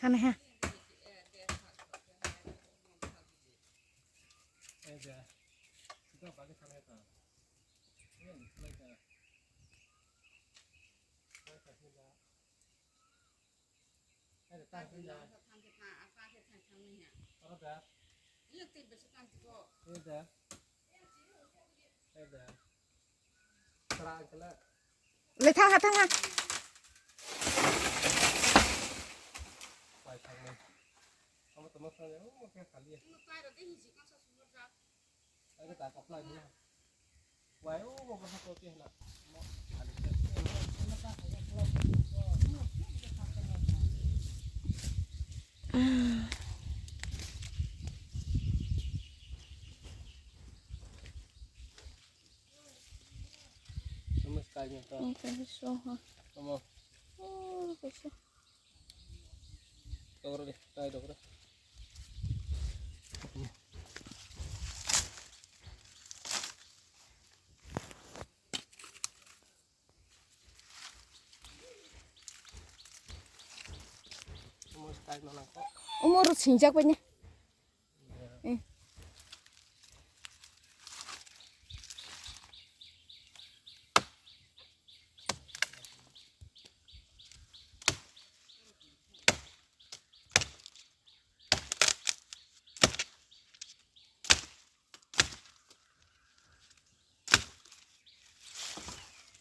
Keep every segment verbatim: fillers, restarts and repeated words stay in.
Ano ha. Le thang ha, thang ha. Namaskar, namaskar. Ang kahiso ha. Tamo. Oh, kahiso. Tokro de, tai tokro. Namaskar, namaskar. Umur sinjak banya. Eh.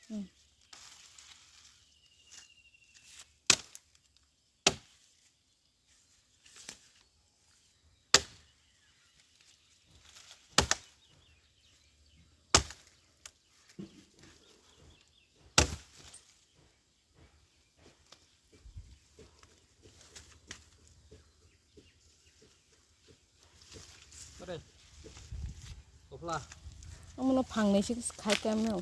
Hmm. Kore. Kopla. Omono phangnai se khai khe amno.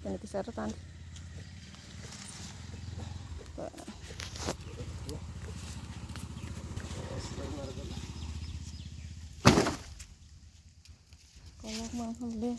Tani kisa ro tan. Kolok mang hum de.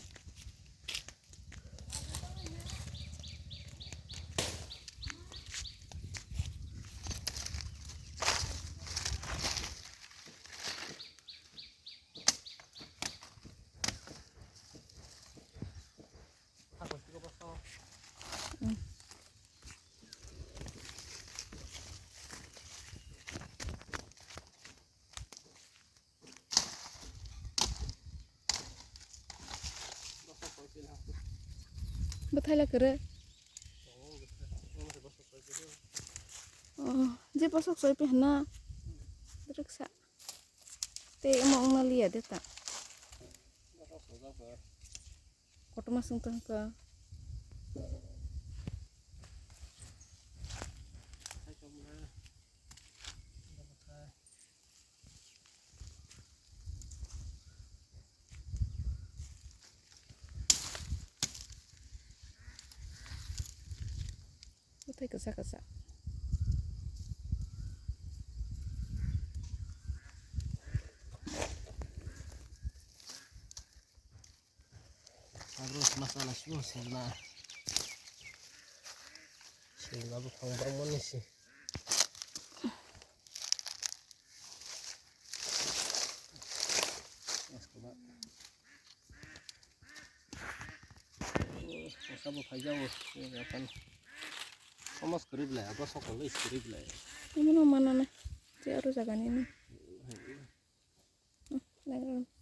Bwthai la kwrwi. Oh, je bosok soi pe hwnna. Dwrwksa. Tei omo wngna liya de ta. Kotorma swng tong kha. Bwthai kwchak kwchak. Abo masala sio silna. Silna buphang bormoni si. Kosa bo phaijago, yapan. Somos kwrwi belai, abo sokol is kwrwi belai. Omono manana, tei aro jaga nini. Hmm, nagra.